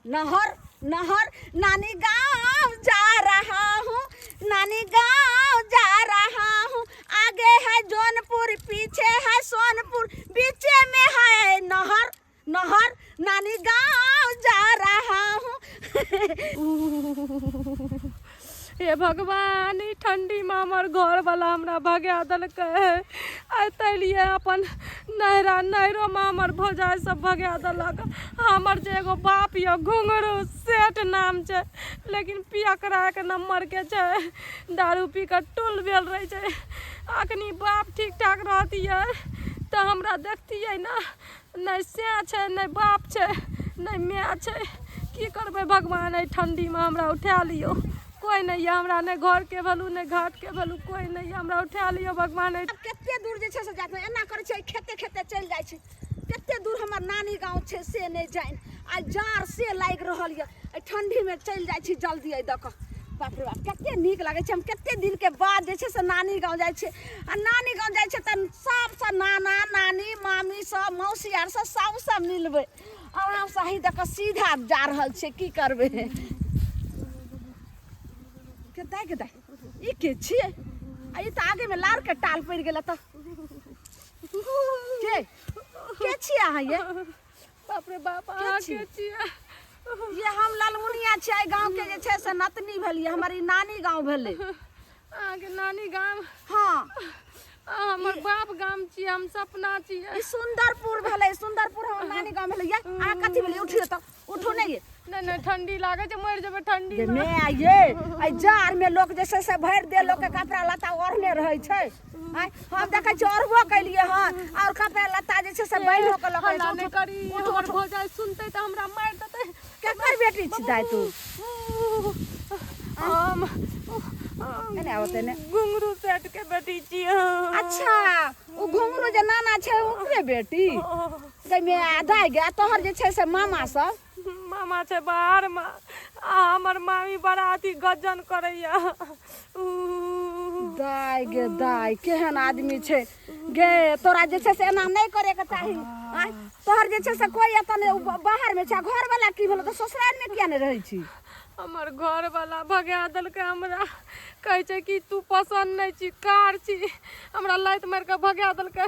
नहर नहर, नानी गांव जा रहा हूँ, नानी गांव जा रहा हूँ। आगे है जौनपुर, पीछे है सोनपुर, बीचे में है नहर नहर, नानी गांव जा रहा हूँ। हे भगवान, ई ठंडीमे हमर घरवला हमरा भगा देलकै। आइ तैलियै अपन नैहरा, नैहरोमे हमर भौजाइ सब भगा देलक। हमर जे एगो बाप यऽ घुंघरू सेठ नाम छै, लेकिन पियकरा एक नम्बरके छै, दारू पी कऽ टुल भेल रहै छै। अखनी बाप ठीक ठाक रहतियै तऽ हमरा देखतियै ने। नहि से छै, नहि बाप छै, नहि माय छै। की करबै भगवान, एहि ठण्डीमे हमरा उठा लियौ। कोइ नहि यऽ हमरा, नहि घरके भेलू, नहि घाटके भेलू, कोइ नहि यऽ। हमरा उठा लियौ भगवान। एहि कते दूर जे छै से जाइत एना करै छै, खेते खेते चलि जाइ छै। कते दूर हमर नानी गाँव छै से नहि जानि। आ जाड़ से लागि रहल यऽ, एहि ठण्डीमे चलि जाइ छी जल्दी एहि दऽ कऽ। बाप रे बाप, कते नीक लागै छै। हम कते दिनके बाद जे छै से नानी गाँव जाइ छियै। आ नानी गाँव जाइ छियै तऽ सबसँ नाना नानी मामी सब मौसी आर सब सबसँ मिलबै। आरामसँ एहि दऽ कऽ सीधा जा रहल छियै। की करबै के दाइ, के दाइ, ई के छियै? आ ई तऽ आगेमे लारके टाल पड़ि गेलै। तऽ के के छियै अहाँ ये? बाप रे बाप, अहाँ छी? के छियै? ये हम ललमुनिया छियै, गाँव के जे छै से नतनी भेलियै। हमर ई नानी गाँव भेलै। अहाँके नानी गाम? हाँ। अहाँ हमर बाप गाम छियै, हम सपना छियै। ई सुंदरपुर भेलै, सुंदरपुर हमर नानी गाँव भेलै। ये अहाँ कथी भेलियै? उठियौ तऽ, उठू नहि ये। नहि नहि, ठंडी लागै छै, मरि जेबै ठंडी गे मे। मैं ये एहि जाड़ में लोक जे छै से भरि देह लोकके कपड़ा लत्ता ओढ़ने रहै छै। आँय, हम देखै छियै ओढ़बो केलियै हन आओर कपड़ा लत्ता जे छै से बान्हिओ कऽ लऽ कऽ हल्ला नहि करी, हमर भौजाइ सुनतै तऽ हमरा मारि देतै। केकर बेटी छी दाइ तू? हम एने आबऽ तऽ एने। घुंघरू सेठ के बेटी छियै। अच्छा, ओ घुंघरू जे नाना छै ओकरे बेटी गै? मे दाइ गे, आ तोहर जे छै से मामा सब? मामा छै बाहरमे आ हमर मामी बड़ा अथी गजन करैया। दाइ गे दाइ, केहन आदमी छै गे। तोरा जे छै से एना नहि करैके चाही। आँय, तोहर जे छै से कोइ एतऽ नहि, बाहरमे छै। आ घरवला की भेलो? तऽ ससुरारिमे किया नहि रहै छी? हमर घरवला भगा देलकै हमरा। कहै छै कि तू पसन्द नहि छी, कार छी। हमरा लाति मारि कऽ भगा देलकै।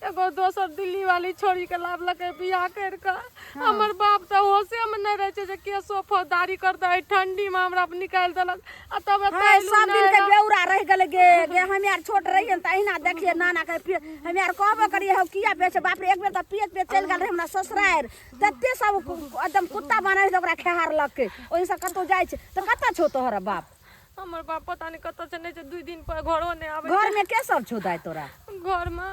एगो दोसर दिल्ली वाली छोड़ीके लाबलकै बियाह करि कऽ। हमर बाप तऽ होशेमे नहि रहै छै जे केसो फौजदारी करतै। एहि ठण्डीमे हमरा निकालि देलक आ तब एतऽ हाय, अयलहुँ सब दिन के नहरा। बेौरा रहि गेलै गे। गे, हम आर छोट रहियै ने तऽ अहिना देखियै नाना के पिए। हम आर कहबो करियै, हौ किया बेच? बाप रे, एक बेर तऽ पियत पियत चलि गेल रहै हमरा ससुरारि। तते सब एकदम कुत्ता बनल रहै ओकरा खेहारलकै। ओहिसँ कतहु जाइ छै तऽ कतऽ छौ तोहर बाप? हमर बाप पता नहि कतऽ छै, नहि छै, 2 दिन पर घरो नहि आबै छै। घरमे के सब छौ दाइ तोरा? घरमे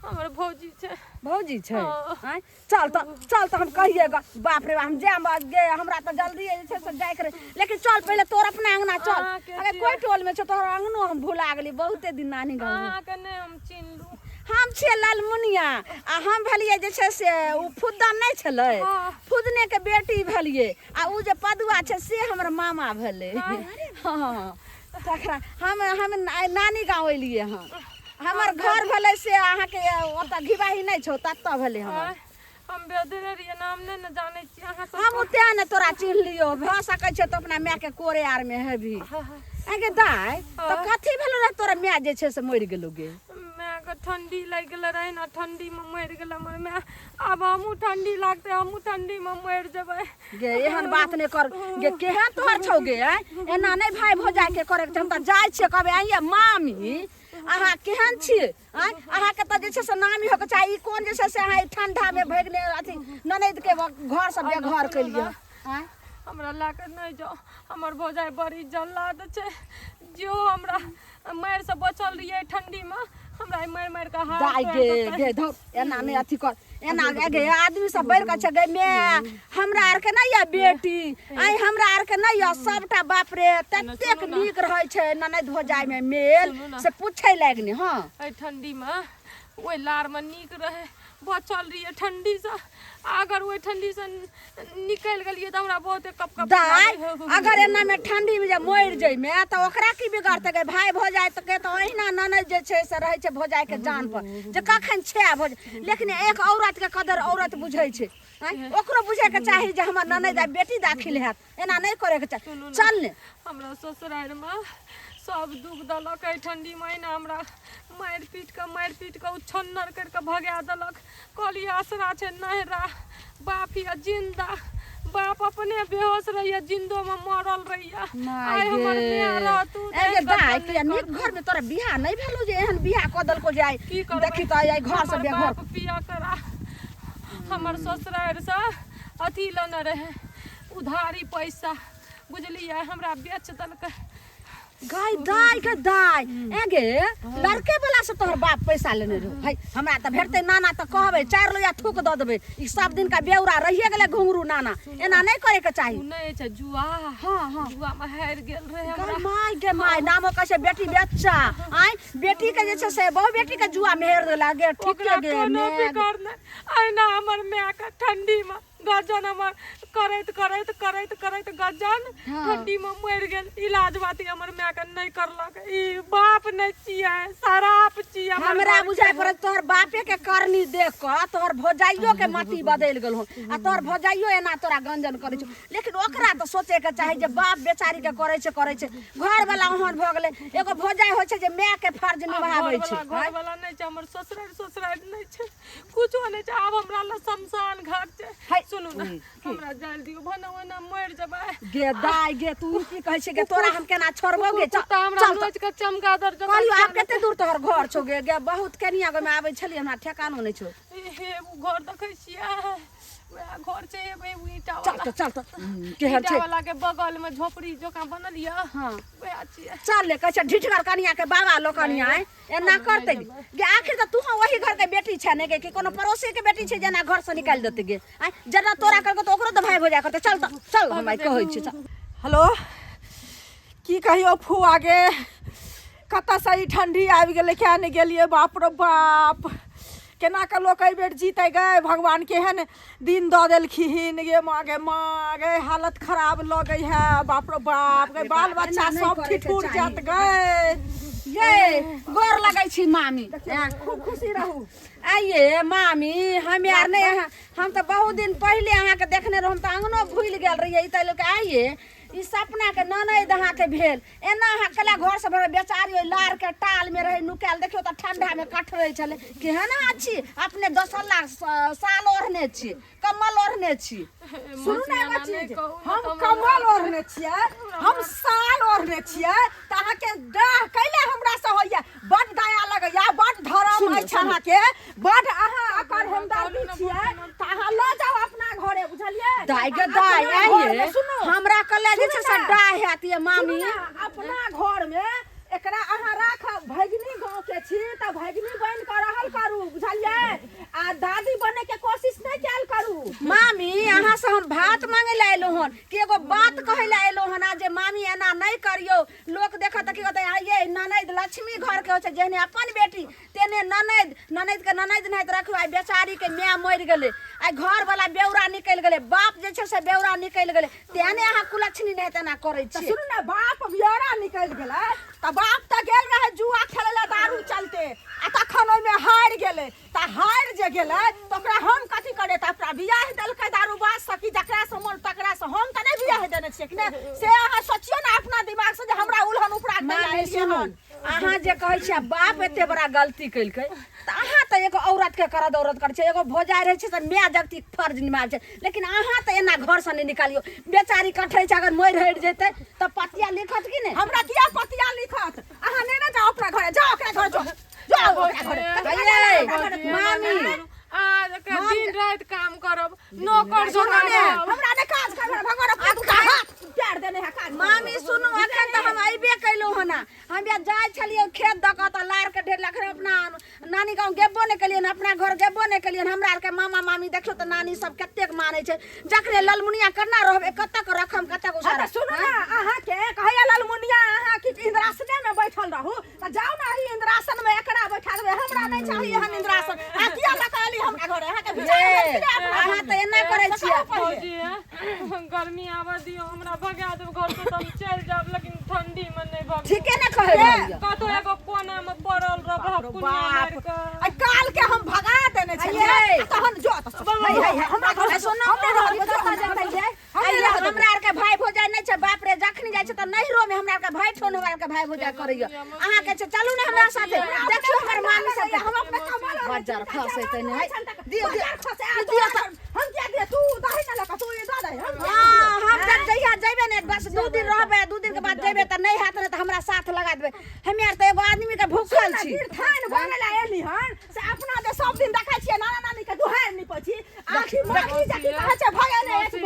हमर भौजी छै। भौजी छै? हँ। आँय, चल तऽ, चल तऽ हम कहिए ग। बाप रे बाप, हम जायब गे, हमरा तऽ जल्दी जे छै से जाइके रहै, लेकिन चल पहिले तोर अपना अङ्गना चल। अहाँके अगर छियै। कोइ टोलमे छौ तोहर अङ्गनो हम भुला गेली बहुते दिन नानी गाँव। अहाँके नहि हम चिन्हलहुँ। हम छियै ललमुनिया आ हम भेलियै जे छै से ओ फुद्दन नहि छलै? हँ। फुदनेके बेटी भेलियै आ ओ जे पदुआ छै से हमर मामा भेलै। हँ, तकरा हम हम नानी गाँव एलियै हँ। हमर घर भेलै से अहाँके ओतऽ घिबाही नहि छौ, ततऽ भेलै हमर। आँय, हम बेदरे रहियै ने, हम नहि ने जानै छियै अहाँ सब। हम तें ने तोरा चिन्हलियौ। भऽ सकै छै तऽ अपना मायके कोरे आरमे हेबही। आगे दाइ, तऽ कथी भेलो रहे तोरा? माय जे छै से मरि गेलो गे? मायके ठंडी लागि गेलै रहै ने, ठंडीमे मरि गेलै हमर माय। आब हमहूँ ठंडी लागतै, हमहूँ ठंडीमे मरि जेबै। गे, एहन बात नहि कर गे। केहन तोहर छौ गे? आँय, एना नहि भाय भौजाइके करैके छै। हम तऽ जाइ छियै, कहबै, आइये मामी, अहाँ केहन छियै? आँय, अहाँके तऽ जे छै से नामी होके चाही। ई कोन जे छै से अहाँ ई ठंडामे भगने अथी ननैदके घरसँ बेघर केलियै? आँय, हमरा लए कऽ नहि जाउ, हमर भौजाइ बड़ी जल्लाद छै। जो हमरा मारिसँ बचल रहियै ठंडीमे, हमरा ई मारि मारि कऽ हाथ दाइ तोड़ि गे देतै। गे धौ, एना नहि अथी कर एना। गे आदमी सब बढ़ि कऽ छै गे। मे हमरा आरके नहि यऽ बेटी, आइ हमरा आरके नहि यऽ सबटा। बाप रे, ततेक सुनू ने। नीक रहै छै ननैद भौजाइमे मेल सुनू ने। से पूछै लागि नहि। हँ, एहि ठंडीमे ओहि लारमे नीक रहै बचल रहियै ठण्डीसँ अगर ओहि ठण्डीसँ निकलि गेलियै तऽ हमरा बहुते कप कप दाइ अगर एना में ठंडी में जे मरि जइमे तऽ ओकरा की बिगड़तै गे भाय भौजाइ तऽ के तऽ ओहिना ननद जे छै से रहै छै भौजाइ के जान पर जे कखन छै भौज लेकिन एक औरत के कदर औरत बुझै छै आँय? ओकरो बुझै के चाही जे हमर ननद आइ बेटी दाखिल हैत एना नहि करे के चाही सुनू ने। चल ने हमरा ससुरारिमे सब दुख देलक एहि ठण्डी महिना हमरा मारि पीट कऽ मारि पीट कऽ उछन्नर करि कऽ भगा देलक कहलियै असरा छै नहिरा बाप यऽ जिन्दा बाप अपने बेहोश रहैया जिन्दोमे मरल रहैया आइ हमर माय रहतू ए गे दाइ किया नीक घर में तोरा बियाह नहि भेलो जे एहन बियाह कऽ देलको जे आइ की करबै? देखी तऽ आइ घर से हमर बेघर बाप पिया करा हमर ससुरारिसँ अथी लेने रहै उधारी पैसा बुझलियै हमरा बेच देलकै गाय दाय के दाय ए गे लड़के वाला से तोहर बाप पैसा लेने रहो है हमरा तऽ भेटतै नाना तऽ कहबै चारि लोया थूक दऽ देबै ई सब दिन का बेउरा रहिए गेलै घुंघरू नाना एना नहि करे के चाही ओ नहि छै जुआ हाँ हाँ जुआमे हारि गेल रहै गाय हमरा माय गे माय नामो कहै छै बेटी बेच्चा आय बेटी के जे छै से बहु बेटी के जुआ में हेर देला गे ठीक ओकरा गे कोनो माय गे। फिकर नहि अहिना हमर मायके ठण्डीमे गजन हमर करैत करैत करैत करैत गजन ठंडी में मरि गेल इलाज बाती हमर माय के नहीं करलक ई बाप नहीं छियै शराप छियै हमर हमरा घर के। बुझाइ पड़त तोहर बापे के करनी देख कऽ तोहर भौजाइयो के मति बदलि गेल हो आ तोहर भौजाइयो एना तोरा गंजन करै छौ लेकिन ओकरा तऽ सोचे के चाही जे बाप बेचारी के करै छै करै छै घर वाला ओहन भऽ गेलै एगो भौजाइ होइ छै जे माय के फर्ज आब निभाबै छै घरवला घरवला नहि छै हमर ससुरारि ससुरारि नहि छै कुछो नहि छै आब हमरा लग शमशान घाट छै है। सुनू ने हमरा जाय दियौ भने ओहिना मरि जेबै गे दाय गे तू की कहै छै गे तोरा हम केना छोड़बो गे चल कुत्ता हमरा चल तऽ। नोचि कऽ चमगादड़ जकाँ कहलियौ खा आब कते दूर तोहर घर छौ गे गे बहुत केनिया गोमे आबै छलियै हमरा ठेकानो नहि छौ लेतै। हे ओ घर देखै छियै वएह घर छै एगो एगो ईंटा चल वाला तऽ चल तऽ केहन ईंटा छै वाला के बगल में झोपड़ी जकाँ बनल यऽ हाँ वएह छियै चल ले कहै छै ढिठगर कनिया के बाबा लोकनिया आँय एना करतै गे आखिर तऽ तू वही घर के बेटी छै ने गे कि कोनो पड़ोसी के बेटी छै जेना घर से निकालि देतै गे आँय जेना तोरा करके तऽ ओकरो तऽ भाय भौजाइ करतै चल तऽ चल हम आइ कहै छी चल हेलो की कहियो फुआ गे कतऽसँ ई ठण्डी आबि गेलै किया नहि गेलियै बाप रे बाप केना कऽ लोक एहिबेर जीतै गै भगवान केहन दिन दऽ देलखिन गे माँ गे माँ गे हालत खराब लगै है बाप रे बाप गे बाल बच्चा एना नहि सब करैके ठिठुर चाही। जायत गै ये गोर लगै छी मामी खूब खुशी रहू आइए मामी हम यार नहि हम तऽ बहुत दिन पहिले अहाँके देखने रहौं हम तऽ अङ्गनो भूलि गेल रहियै ई तऽ लोक आइए ई सपना के ननैद अहाँके भेल एना अहाँ केला घर से भरल बेचारी ओहि लार के टाल में रहे नुकायल देखियौ तऽ ठंडा में कठरै छलै केहन अहाँ छी अपने दोसल्ला साल ओढ़ने छी कम्बल ओढ़ने छी सुनू ने एगो चीज हम कम्बल ओढ़ने छियै हम साल ओढ़ने छियै तऽ अहाँके डाह कैले हमरा से होइया बड दया लगैया बड धर्म सुनू, अछि सुनू। अहाँके बड अहाँ अकर हमदर्दी छियै तऽ अहाँ लऽ जाउ अपना घरे बुझलियै दाय गे आ दाय अपना घरमे आइए सुनू हमरा कले जे छै सुनू से ने। डाह हैत ये सुनू मामी ने, अपना घरमे एकरा अहाँ राखब भगिनी गाँव के छी तऽ भगिनी बनि कऽ रहल करू बुझलियै आ दादी बने के कोशिश नहि कयल करू मामी अहाँ से हम भात मांगे ला एलहुँ हन कि एगो बात कहै ला एलहुँ हन आ जे मामी एना नहि करियौ लोक देखत तऽ की कहतै आ ये ननैद लक्ष्मी घर के होइ छै जेहने अपन बेटी तेहने ननैद ननैद के ननैद नाहित रखू आइ बेचारी के माय मरि गेलै आइ घर वाला बेौरा निकलि गेलै बाप जे छै से बेौरा निकलि गेलै तेहने अहाँ कुलक्षणी नहि तेना करै तऽ छी सुनू ने बाप बियरा निकलि गेलै तऽ बाप तऽ गेल रहै जुआ खेलै लए दारू चलते आ तखन ओहिमे हारि गेलै तऽ हारि जे गेलै तऽ ओकरा हम कथी करे तऽ अपना बियाह देलकै दारूबाज से कि जकरासँ मन तकरासँ हम तऽ नहि बियाह देने छियै कि नहि से अहाँ सोचियौ ने अपना दिमागसँ जे हमरा उलहन उपरा के मामी एलियै सुनू हन अहाँ जे कहै छियै बाप एते बड़ा गलती केलकै तऽ अहाँ तऽ एगो औरत के करद औरत करै छै एगो भौजाइ रहै छै तऽ माय जगती फर्ज निभाबै छै लेकिन अहाँ तऽ एना घरसँ नहि निकालियौ बेचारी कटै छै अगर मरि हटि जेतै तऽ पतिया लिखत कि नहि हमरा किया पतिया लिखत अहाँ नहि ने जाउ अपना घरे जाउ ओकरा घरे जाउ जाउ ओकरा घरे अये, मामी आज के दिन राति काम करब नौकर सुनू जकाँ ने रहब। हमरा नहि काज करब भगवान अपना दूटा हाथ पैर देने है काज मामी सुनू अखन तऽ हम अयबे कयलहुँ हन एना हम या जाइ छलियै खेत दऽ कऽ तऽ लार के ढेर लखन अपना नानी गाँव गेबो नहि केलियनि अपना घर गेबो नहि केलियनि हमरा आरके मामा मामी देखियौ तऽ नानी सब कतेक मानै छै जखने ललमुनिया केना रहबै कतऽ रखम कतऽ हाँ तऽ उसारब सुनू ने अहाँके कहैया ललमुनिया अहाँ किछु इंद्रासने में बैठल रहू तऽ जाउ ने एहि इंद्रासन में एकरा बैठा देबै हमरा नहि चाही एहन इंद्रासन अहाँ किया लऽ कऽ एली हमरा घरे अहाँके विचार भेल कि नहि अपना अहाँ तऽ एना करै छियै भौजी गर्मी आबऽ दियौ हमरा भगा देब घर से तऽ हम चलि जायब लेकिन ठंडी में नहि भगब ठीके ने कहै रहल यऽ। कतौ एगो कोना में पड़ल रहब कुनिया बाप मारि कऽ आइ काल के हम भगा देने छलियै अइयै। आ तहन जो तऽ है है है, हमरा घर आ सुनू हम नहि रहब, कतऽ जो, जेतै गे? हम नहि अइयै, रहब। हमरा आरके भाय भौजाइ नहि छै बाप रे जखनी जाइ छै तऽ नैहरो में हमरा आरके भाय ठोन हमरा आरके भाय भौजाइ करैया अहाँके छै चलू ने हमरा साथे देखियौ हमर मामी सब हम अपने कमल और बजार खसेतै नहि है। दियौ दियौ बजार खसे आ दियौ तोरा तऽ हम किया दिअ तू दही ने लऽ कऽ तू ई दऽ दही हम किया हाँ हम जब जहिया जइबे ने बस 2 दिन रहबै 2 दिन के बाद जइबे तऽ नहि हैत ने तऽ हमरा साथ लगा देबै हमे आर तऽ एगो आदमी के भूखल छी गिरथान बनै लए एली हन से अपना जे सब दिन देखै छियै नाना नानी के दुहारि निपै छी आखि मामी जे की कहै छै भगेने अछि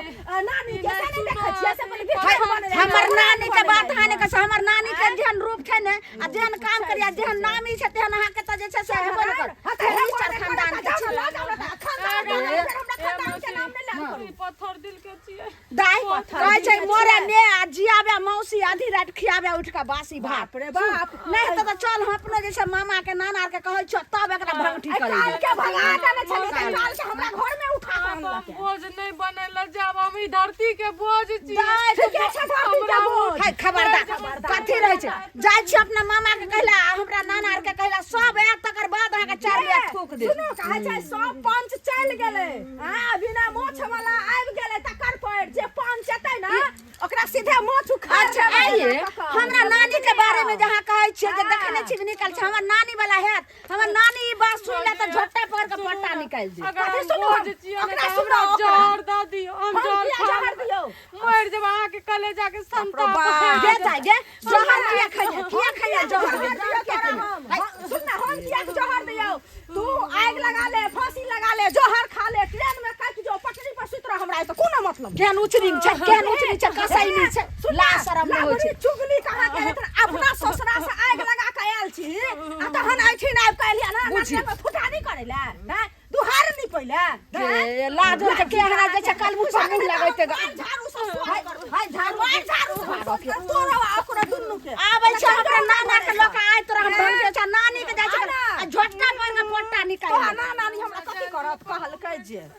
नानी के से नहि देखै छियै से पहिले गिरथान बनै लए हमर नानी के बात अहाँ नहि कहै छै। हमर नानी के जेहन रूप छै ने आ जेहन काम करिया जेहन नामी छै तेहन अहाँके तऽ जे छै से हेबो नहि करत। हाँ तऽ ई चार खानदान के जाउ छै ने लऽ जाउ ने तऽ खानदान के नाम फेर हमरा खानदान के नाम नहि लए करू ई पत्थर दिल के छियै दाइ कहै छै मोरे ने आ जियाबे मौसी आधी राति खियाबे उठि कऽ बासी भात बाप रे बाप नहि हेतौ तऽ चल हम अपनो जे छै मामा के नाना आर के कहै छियौ तब एकरा भंगठी आइ करै काल के भगा देने छलियै तऽ काल के हमरा घर में उठा कऽ आब हम अनलकै बोझ नहि बनेला जाब हम ई धरती के बोझ छी दाइ ठीके छै धरती के बोझ है खबरदार कथी रहै छै जाइ छी अपना मामा के कहला आ हमरा नाना आर के कहला सब आयत तकर बाद अहाँके चारि बेर थूक देब सुनू कहै छै सब पंच चलि गेलै आ बिना मोछ वाला आबि गेलै तकर पर जे पंच एतै ने ओकरा सीधे मोछ उखाड़ अच्छा देबै आइए तकर। हमरा नानी के बारे में जहाँ कहै छियै जे देखने छी निकल छै हमर नानी वाला हैत हमर नानी ई बात सुन ले तऽ झोटा पकड़ के पट्टा निकालि दे अगर कथी हम सुनू बोझ हम? छियै ने ओकरा तऽ सुनू, हमरा ओकरा। जहर दऽ दियौ हम हम जहर किया खा जहर दियौ? मरि जेब अहाँके कलेजा के संताप बाप। गे जाय गे जहर किया खैया किया खैया जहर जहर दियौ तोरा हम। सुन ना हम किया जहर दियौ तू आगि लगा ले फांसी लगा ले जहर खा ले ट्रेन में कटि जो पटरी पर सुति रह हमरा एतऽ कोनो मतलब केहन उचरी छै केहन उचरी छै कसैली छै सुन ला शरम नहि होइ छै चुगली कहाँ के हेतै अपना ससुरा से आगि लगा के आयल छी आ तहन एहिठिन आबि के एलियै ना बुझी। नानी फुटानी करै ले हैं दुहार नहीं पहिले के लाज होइ छै केहन जे छै कलमु से मुँह लगैते झाड़ू से सोर करू हाय झाड़ू मार झाड़ू से तोरो आ ओकरो दुन्नू के आबै छै हमरा नाना के लऽ के आइ तोरा हम धमकी छै नानी के जाइ छै आ झोटका पर के पट्टा निकालि तोरा नानी हमरा कथी करत कहलकै जे